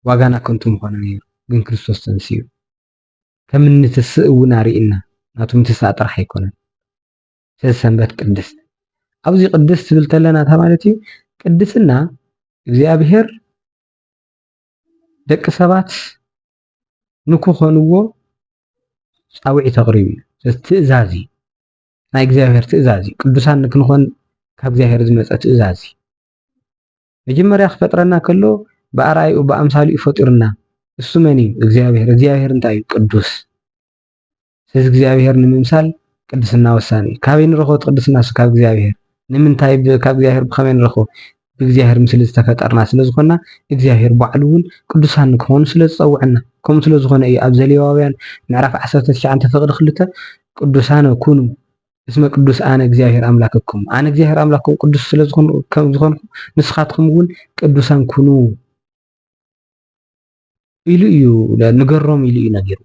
ዋጋና ከንቱ ምኾነ ነይሩ። ግን ክርስቶስ ተንሲኡ። ከም እንትስእ እውን ኣርኢና፣ ናቱ ምትሳእ ጥራሕ ኣይኮነን። ስለዚ ሰንበት ቅድስት። ኣብዚ ቅድስት ትብል ተለና እንታይ ማለት እዩ? ቅድስና እግዚኣብሔር ደቂ ሰባት ንክኾንዎ ጻውዒት ኣቕሪቡ እዩ። እዚ ትእዛዝ እዩ። ናይ እግዚኣብሔር ትእዛዝ እዩ። ቅዱሳን ንክንኾን ካብ እግዚኣብሔር ዝመጸ ትእዛዝ እዩ። መጀመርያ ክፈጥረና ከሎ ብኣርኣይኡ ብኣምሳሊኡ ፈጢሩና። እሱ መን እዩ? እግዚኣብሔር። እግዚኣብሔር እንታይ እዩ? ቅዱስ። ስለዚ እግዚኣብሔር ንምምሳል ቅድስና ወሳኒ እዩ። ካበይ ንረኽቦ እቲ ቅድስና? እሱ ካብ እግዚኣብሔር። ንምንታይ ብ-፣ ካብ እግዚኣብሔር ብኸመይ ንረኽቦ? ብእግዚኣብሔር ምስሊ ዝተፈጠርና ስለ ዝኾንና እግዚኣብሔር ባዕሉ እውን ቅዱሳን ንክኾኑ ስለ ዝጸውዐና። ከምኡ ስለ ዝኾነ እዩ ኣብ ዘሌዋውያን ምዕራፍ ዓሰርተ ትሽዓተ ፍቕዲ ክልተ ቅዱሳነ ኩኑ እስመ ቅዱስ ኣነ እግዚኣብሔር ኣምላክኩም፣ ኣነ እግዚኣብሔር ኣምላክኩም ቅዱስ ስለ ዝኾን-፣ ከም ዝኾንኩ ንስኻትኩም እውን ቅዱሳን ኩኑ ኢሉ እዩ፣ ንገሮም ኢሉ እዩ ነጊሩ።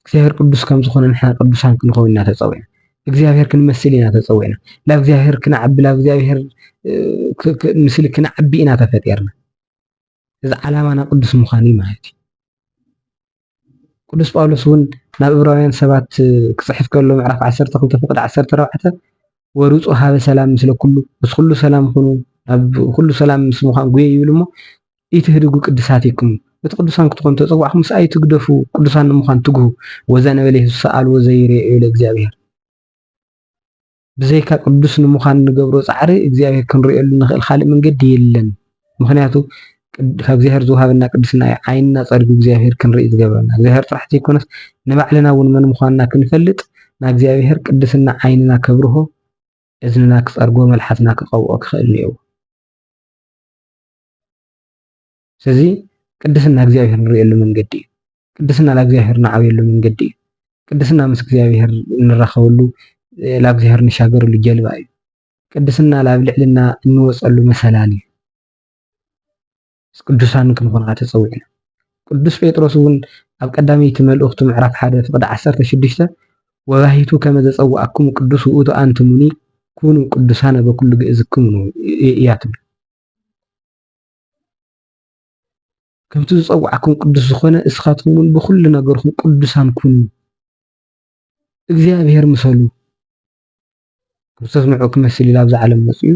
እግዚኣብሔር ቅዱስ ከም ዝኾነ ንሕና ቅዱሳን ክንኸውን ኢና ተጸዊዕና። እግዚኣብሔር ክንመስል ኢና ተጸዊዕና። ናብ እግዚኣብሔር ክንዓቢ፣ ናብ እግዚኣብሔር፣ እ፣ ክ-፣ ክ-፣ ምስሊ ክንዓቢ ኢና ተፈጢርና። እዚ ዓላማና ቅዱስ ምዃን እዩ ማለት እዩ። ቅዱስ ጳውሎስ እውን ናብ ዕብራውያን ሰባት ክጽሕፍ ከሎ ምዕራፍ ዓሰርተ ክልተ ፍቕዲ ዓሰርተ ኣርባዕተ "ወሩጹ ሀበ ሰላም ምስለ ኩሉ፣ ምስ ኩሉ ሰላም ኩኑ፣ ናብ ኩሉ ሰላም ምስ ምዃን ጉየዩ" ይብል እሞ፣ "ኢትህድጉ ቅድሳቲኩም፣ በቲ ቅዱሳን ክትኾኑ ተጸዋዕኩምስ ኣይትግደፉ፣ ቅዱሳን ንምዃን ትግሁ፣ ወዘእንበሌ ዝሰኣልዎ ዘይርኤዮ ለእግዚኣብሔር።" ብዘይካ ቅዱስ ንምዃን ንገብሮ ጻዕሪ እግዚኣብሔር ክንርእየሉ ንኽእል ካልእ መንገዲ የለን። ምኽንያቱ ቅድ-፣ ካብ እግዚኣብሔር ዝወሃበና ቅድስና እዩ። ዓይንና ጸሪጉ እግዚኣብሔር ክንርኢ ዝገብረና። እግዚኣብሔር ጥራሕ ዘይኮነስ ንባዕልና እውን መን ምዃንና ክንፈልጥ ንእግዚኣብሔር ቅድስና ዓይንና ከብርሆ፣ እዝንና ክጸርጎ፣ መልሓስና ክቐብኦ ክኽእል ነይርዎ። ስለዚ ቅድስና እግዚኣብሔር ንርእየሉ መንገዲ እዩ። ቅድስና ለእግዚኣብሔር ንዓብየሉ መንገዲ እዩ። ቅድስና ምስ እግዚኣብሔር እንራኸበሉ፣ እ፣ ለእግዚኣብሔር እንሻገረሉ ጀልባ እዩ። ቅድስና ላብ ልዕልና እንወጸሉ መሰላል እዩ። ቅዱሳን ክንኾን ተጸዊዕና። ቅዱስ ጴጥሮስ እውን ኣብ ቀዳመይቲ መልእኽቱ ምዕራፍ ሓደ ፍቕዲ ዓሰርተ ሽዱሽተ "ወባሂቱ ከመ ዘጸውኣኩም ቅዱስ ውእቱ ኣንትሙኒ ኩኑ ቅዱሳነ በኩሉ ግእዝክሙ" ነው እ-፣ እያ ትብል። "ከምቲ ዝጸውዓኩም ቅዱስ ዝኾነ፣ እስኻትኩም እውን ብኹሉ ነገርኩም ቅዱሳን ኩኑ፣ እግዚኣብሔር ምሰሉ።" ክርስቶስ ንዕኡ ክመስል ኢሉ ኣብዚ ዓለም መጺኡ፣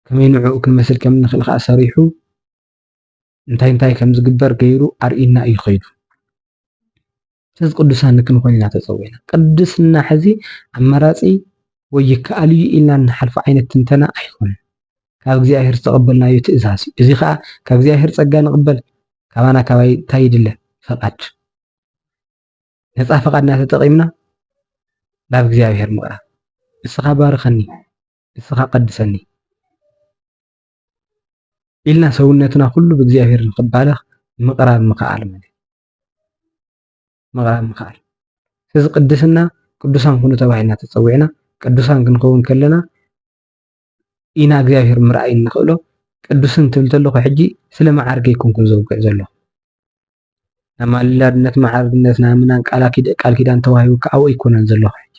ከመይ ንዕኡ ክንመስል ከም እንኽእል ከኣ ሰሪሑ፣ እንታይ እንታይ ከም ዝግበር ገይሩ ኣርእዩና እዩ ኸይዱ። ስለዚ ቅዱሳን ክንኾን ኢና ተጸዊዕና። ቅድስና ሕዚ ኣማራጺ ወይ ይከኣል እዩ ኢልና እንሓልፎ ዓይነት ትንተና ኣይኮነን። ካብ እግዚኣብሔር ዝተቐበልናዮ ትእዛዝ እዩ። እዚ ኸኣ ካብ እግዚኣብሔር ጸጋ ንቕበል፣ ካባና ካባይ እንታይ ይድለ? ፈቓድ። ነጻ ፈቓድና ተጠቒምና ናብ እግዚኣብሔር ምቕራብ። "ንስኻ ባርኸኒ፣ ንስኻ ቀድሰኒ" ኢልና ሰውነትና ኩሉ ብእግዚኣብሔር ንኽባረኽ ምቕራብ ምኽኣል ማለት እዩ። ምቕራብ ምኽኣል። ስለዚ ቅድስና ቅዱሳን ኩኑ ተባሂልና ተጸዊዕና። ቅዱሳን ክንኸውን ከለና ኢና እግዚኣብሔር ምርኣይ እንኽእሎ። ቅዱስን ትብል ተለኹ ሕጂ ስለ መዓርገ ኣይኮንኩን ዘውግዕ ዘለኹ። ናይ ማልላድነት መዓርግነት ናይ ምናን ቃላ ኪድ-፣ ቃል ኪዳን ተዋሂቡካ ኣብኡ ኣይኮነን ዘለኹ ሕጂ።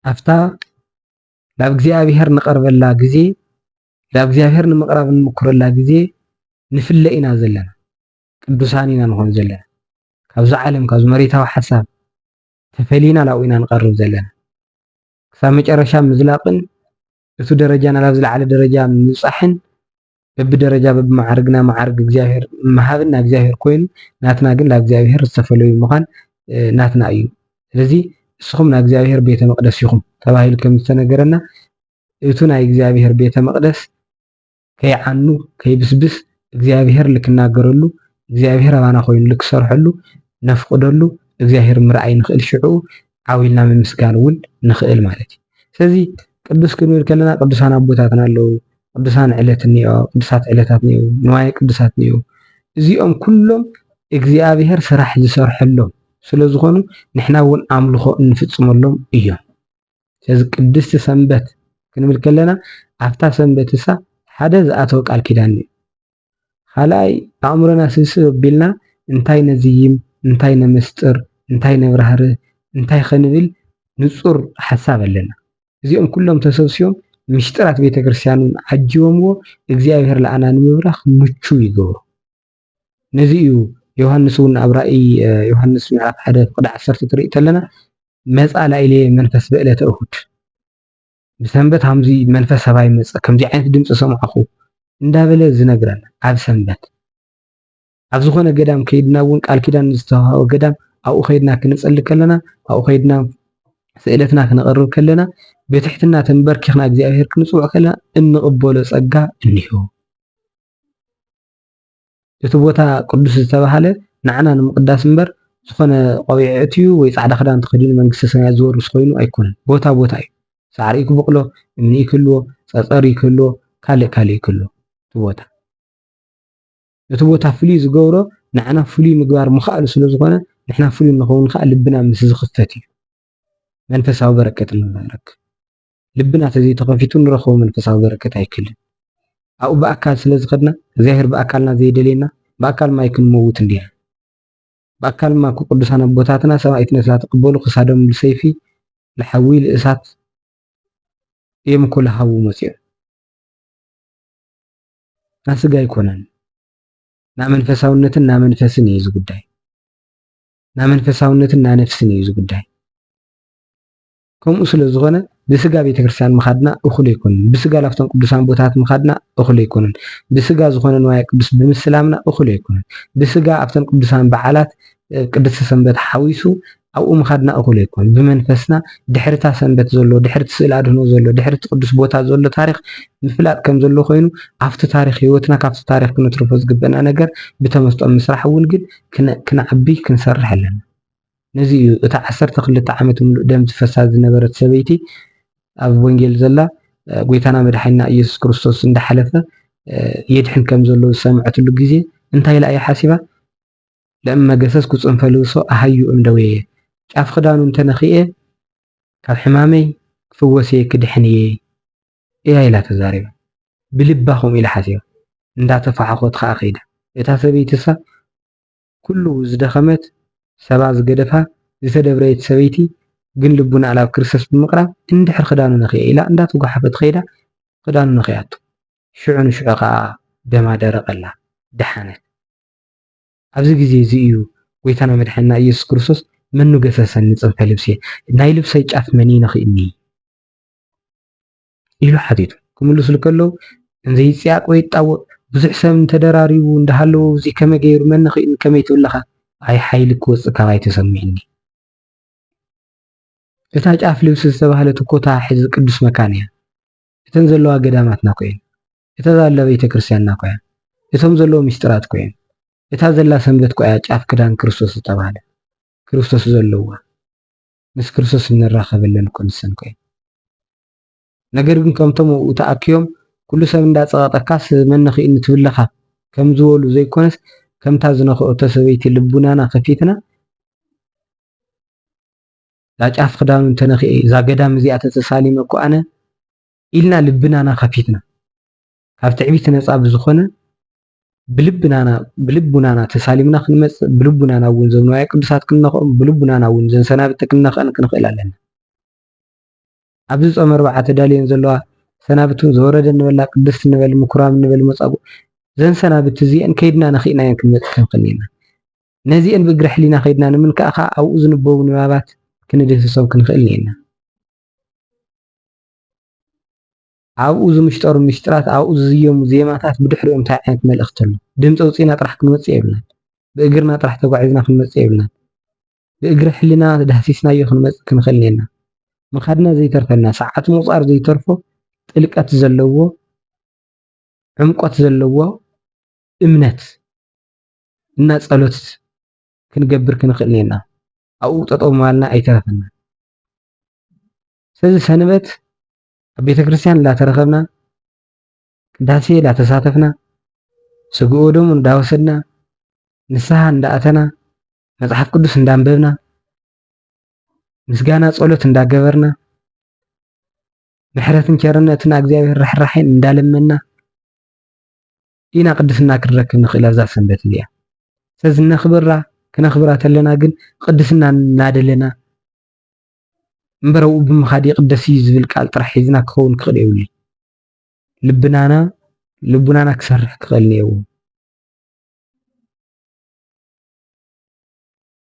ኣብታ ናብ እግዚኣብሔር ንቐርበላ ግዜ፣ ናብ እግዚኣብሔር ንምቕራብ እንምክረላ ግዜ ንፍለ ኢና ዘለና። ቅዱሳን ኢና ንኾን ዘለና። ካብዚ ዓለም፣ ካብዚ መሬታዊ ሓሳብ ተፈሊና ናብኡ ኢና ንቐርብ ዘለና። ክሳብ መጨረሻ ምዝላቕን፣ እቱ ደረጃና ናብ ዝለዓለ ደረጃ ምብጻሕን፣ በብደረጃ በብመዓርግና መዓርግ እግዚኣብሔር ምሃብን ናብ እግዚኣብሔር ኮይኑ፣ ናትና ግን ናብ እግዚኣብሔር ዝተፈለዩ ምዃን፣ እ፣ ናትና እዩ። ስለዚ፣ "እስኹም ናይ እግዚኣብሔር ቤተ መቕደስ ኢኹም" ተባሂሉ ከም ዝተነገረና፣ እቱ ናይ እግዚኣብሔር ቤተ መቕደስ ከይዓኑ፣ ከይብስብስ፣ እግዚኣብሔር ልክናገረሉ፣ እግዚኣብሔር ኣባና ኮይኑ ልክሰርሐሉ ነፍቅደሉ፣ እግዚኣብሔር ምርኣይ ንኽእል፣ ሽዑ ዓው ኢልና ምምስጋን እውን ንኽእል ማለት እዩ። ስለዚ ቅዱስ ክንብል ከለና ቅዱሳን ኣቦታትና ኣለዉ፣ ቅዱሳን ዕለት እኒኦ፣ ቅዱሳት ዕለታት እኒኦ፣ ንዋየ ቅዱሳት እኒኦ። እዚኦም ኩሎም እግዚኣብሔር ስራሕ ዝሰርሐሎም ስለ ዝኾኑ ንሕና እውን ኣምልኾ እንፍጽመሎም እዮም። ስለዚ ቅድስቲ ሰንበት ክንብል ከለና ኣብታ ሰንበት እሳ ሓደ ዝኣተወ ቃል ኪዳን እዩ። ካልኣይ ኣእምሮና ስብስብ ኣቢልና እንታይ ነዝይም፣ እንታይ ነመስጥር፣ እንታይ ነብራህርህ፣ እንታይ ኸንብል ንጹር ሓሳብ ኣለና። እዚኦም ኩሎም ተሰብሲቦም ምሽጥራት ቤተ ክርስቲያን እውን ዓጂቦምዎ እግዚኣብሔር ለኣና ንምብራኽ ምቹው ይገብሩ። ነዚ እዩ ዮሃንስ እውን ኣብ ራእይ፣ እ፣ ዮሃንስ ምዕራፍ ሓደ ፍቕዲ ዓሰርተ ትርኢ ተለና፣ "መጻ ላዕሌ መንፈስ በዕለተ እሁድ፣ ብሰንበት ሃምዚ መንፈስ ሰባይ መጸ፣ ከምዚ ዓይነት ድምጺ ሰማዕኹ" እንዳበለ ዝነግረን ኣብ ሰንበት። ኣብ ዝኾነ ገዳም ከይድና እውን ቃል ኪዳን ዝተዋህቦ ገዳም ኣብኡ ከይድና ክንጸሊ ከለና፣ ኣብኡ ከይድና ስእለትና ክነቕርብ ከለና፣ ብትሕትና ተንበርኪኽና እግዚኣብሔር ክንጽውዕ ከለና እንቕበሎ ጸጋ እኒሆ። እቲ ቦታ ቅዱስ ዝተባህለ ንዓና ንምቕዳስ እምበር፣ ዝኾነ ቆቢዕ ኣእትዩ ወይ ጻዕዳ ክዳን ተኸዲኑ መንግስተ ሰማያት ዝወርስ ኮይኑ ኣይኮነን። ቦታ ቦታ እዩ። ሳዕሪ እዩ ክበቕሎ፣ እምኒ እዩ ክህልዎ፣ ጸጸር እዩ ክህልዎ፣ ካልእ ካልእ እዩ ክህልዎ። እቲ ቦታ፣ እቲ ቦታ ፍሉይ ዝገብሮ ንዓና ፍሉይ ምግባር ምኽኣሉ ስለ ዝኾነ፣ ንሕና ፍሉይ ንኸውን ከኣ ልብና ምስ ዝኽፈት እዩ። መንፈሳዊ በረከት ንረክብ። ልብና ተዘይተኸፊቱ ንረኽቦ መንፈሳዊ በረከት ኣይክልን። ኣብኡ ብኣካል ስለ ዝኸድና፣ እግዚኣብሔር ብኣካልና ዘይደልየና፣ ብኣካል ማይ ክንመውት እንዲና። ብኣካል ድማ እኮ ቅዱሳን ኣቦታትና ሰማዕትነት ላተቀበሉ ክሳዶም ልሰይፊ፣ ልሓዊ፣ ልእሳት እዮም እኮ ልሃቡ መጺኦም። ና ስጋ ኣይኮነን። ና መንፈሳውነትን ና መንፈስን እዩ እዚ ጉዳይ። ና መንፈሳውነትን ና ነፍስን እዩ እዚ ጉዳይ። ከምኡ ስለ ዝኾነ ብስጋ ቤተ ክርስቲያን ምኻድና እኹል ኣይኮነን። ብስጋ ላብቶም ቅዱሳን ቦታት ምኻድና እኹል ኣይኮነን። ብስጋ ዝኾነ ንዋየ ቅዱስ ብምስላምና እኹል ኣይኮነን። ብስጋ ኣብተን ቅዱሳን በዓላት፣ እ፣ ቅድስቲ ሰንበት ሓዊሱ ኣብኡ ምኻድና እኹል ኣይኮነን። ብመንፈስና ድሕሪ እታ ሰንበት ዘሎ፣ ድሕሪ እቲ ስእለ ኣድህኖ ዘሎ፣ ድሕሪ እቲ ቅዱስ ቦታ ዘሎ ታሪኽ ምፍላጥ ከም ዘሎ ኮይኑ፣ ኣብቲ ታሪኽ ህይወትና ካብቲ ታሪኽ ክነትርፎ ዝግበና ነገር ብተመስጦ ምስራሕ እውን ግን ክነ-፣ ክነዕቢ ክንሰርሕ ኣለና። ነዚ እዩ እታ ዓሰርተ ክልተ ዓመት ምሉእ ደም ዝፈሳ ዝነበረት ሰበይቲ ኣብ ወንጌል ዘላ፣ እ፣ ጎይታና መድሓኒና ኢየሱስ ክርስቶስ እንዳሓለፈ፣ እ፣ የድሕን ከም ዘሎ ዝሰምዐትሉ ግዜ እንታይ ኢላ እያ ሓሲባ? "ለእመ ገሰስኩ ጽንፈ ልብሶ ኣሃዩ እምደዌየ፣ ጫፍ ክዳኑ እንተነኺኤ ካብ ሕማመይ ክፍወስ እየ ክድሕን እየ" እያ ኢላ ተዛሪባ። ብልባ ከምኡ ኢላ ሓሲባ። እንዳተፋሓኾት ከኣ ከይዳ። እታ ሰበይትሳ ኩሉ ዝደኸመት፣ ሰባ ዝገደፋ፣ ዝተደብረየት ሰበይቲ ግን ልቡና ናብ ክርስቶስ ብምቕራብ እንድሕር ክዳኑ ነኺኤ ኢላ እንዳተጓሓፈት ከይዳ ክዳኑ ነኺኣቶ። ሽዑ ንሽዑ ከኣ ደማ ደረቐላ፣ ደሓነት። ኣብዚ ግዜ እዚ እዩ ጎይታና መድሓኒና ኢየሱስ ክርስቶስ "መኑ ገሰሰኒ ጽንፈ ልብሴ? ናይ ልብሰይ ጫፍ መን እዩ ነኺእኒ?" ኢሉ ሓቲቱ። ክምልሱሉ ከለዉ፣ "እንዘይጽያቕ ወይ ይጣወቕ፣ ብዙሕ ሰብ እንተደራሪቡ እንዳሃለወ፣ እዚ ከመይ ገይሩ መን ነኺእኒ ከመይ ትብለኻ? ኣይ ሓይሊ ክወጽእ ካባይ ተሰሚዕኒ። እታ ጫፍ ልብሲ ዝተባህለት እኮ እታ ሕዚ ቅዱስ መካን እያ። እተን ዘለዋ ገዳማትና እኮ እየን። እታ ዘላ ቤተ ክርስቲያንና እኮ እያ። እቶም ዘለዉ ምስጢራት እኮ እዮም። እታ ዘላ ሰንበት እኮ እያ ጫፍ ክዳን ክርስቶስ ዝተባህለ። ክርስቶስ ዘለዋ፣ ምስ ክርስቶስ እንራኸበለን እኮ ንሰን እኮ እየን። ነገር ግን ከምቶም ኣብኡ ተኣኪቦም ኩሉ ሰብ እንዳጸቐጠካስ መን ነኺእኒ ትብለኻ ከም ዝበሉ ዘይኮነስ፣ ከምታ ዝነኽኦቶ ሰበይቲ ልቡናና ከፊትና፣ እዛ ጫፍ ክዳኑ እንተነኺኤ፣ እዛ ገዳም እዚኣ ተተሳሊመ እኮ ኣነ ኢልና ልብናና ከፊትና፣ ካብ ትዕቢት ነጻ ብዝኾነ ብልብናና፣ ብልቡናና ተሳሊምና ክንመጽእ፣ ብልቡናና እውን እዞም ንዋየ ቅዱሳት ክንነኽኦም፣ ብልቡናና እውን ዘን ሰናብቲ ክንነኽአን ክንኽእል ኣለና። ኣብዚ ጾም ኣርብዓ ተዳልየን ዘለዋ ሰናብቲ እውን ዘወረደ እንበላ፣ ቅድስቲ ንበል፣ ምኩራብ ንበል፣ መጻጉዕ፣ ዘን ሰናብቲ እዚአን ከይድና ነኺእናየን ክንመጽእ ክንኽእል እኒአና። ነዚአን ብእግረ ሕሊና ከይድና ንምንካእ ከኣ ኣብኡ ዝንበቡ ንባባት ክንድህስሶም ክንኽእል እኒአና። ኣብኡ ዝምሽጠሩ ምስጢራት፣ ኣብኡ ዝዝየሙ ዜማታት ብድሕሪኦም እንታይ ዓይነት መልእኽቲ ኣሎ? ድምፂ ኣውፂእና ጥራሕ ክንመፅእ የብልናን። ብእግርና ጥራሕ ተጓዒዝና ክንመፅእ የብልናን። ብእግረ ሕሊና ዳህሲስናዮ ክንመፅእ ክንኽእል እኒአና። ምኻድና ዘይተርፈና፣ ሰዓት ምቑፃር ዘይተርፎ ጥልቀት ዘለዎ፣ ዕምቆት ዘለዎ እምነት እና ጸሎት ክንገብር ክንኽእል እኒአና። ኣብኡ ጠጠው ምባልና ኣይተረፈናን። ስለዚ ሰንበት ኣብ ቤተ ክርስቲያን እንዳተረኸብና፣ ቅዳሴ እንዳተሳተፍና፣ ስግኡ ወደሙ እንዳወሰድና፣ ንስሓ እንዳኣተና፣ መጽሓፍ ቅዱስ እንዳንበብና፣ ምስጋና ጸሎት እንዳገበርና፣ ምሕረትን ቸርነትን እግዚኣብሔር ርሕራሕን እንዳለመንና ኢና ቅድስና ክንረክብ ንኽእል ኣብዛ ሰንበት እዚኣ። ስለዚ ነኽብራ፣ ክነኽብራ ተለና ግን ቅድስና እናደለና እምበር ኣብኡ ብምኻድ ይቕደስ እዩ ዝብል ቃል ጥራሕ ሒዝና ክኸውን ክኽእል የብሉን። ልብናና፣ ልቡናና ክሰርሕ ክኽእል እኒአዎ።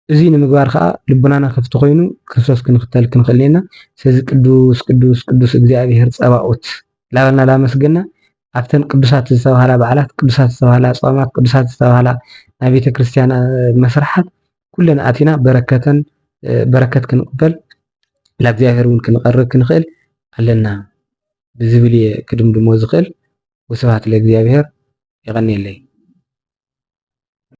እዚ ንምግባር ከዓ ልቡናና ክፍቲ ኮይኑ ክርስቶስ ክንኽተል ክንኽእል እኒአና። ስለዚ ቅዱስ ቅዱስ ቅዱስ እግዚኣብሔር ጸባኦት ላበልና ላመስገና ኣብተን ቅዱሳት ዝተባሃላ በዓላት፣ ቅዱሳት ዝተባሃላ ጾማት፣ ቅዱሳት ዝተባሃላ ናይ ቤተ ክርስቲያን መስርሓት ኩለን ኣቲና በረከተን በረከት ክንቕበል ላእግዚኣብሔር እውን ክንቐርብ ክንኽእል ኣለና ብዝብል እየ ክድምድሞ ዝኽእል። ወስብሐት ለእግዚኣብሔር። የቐንየለይ።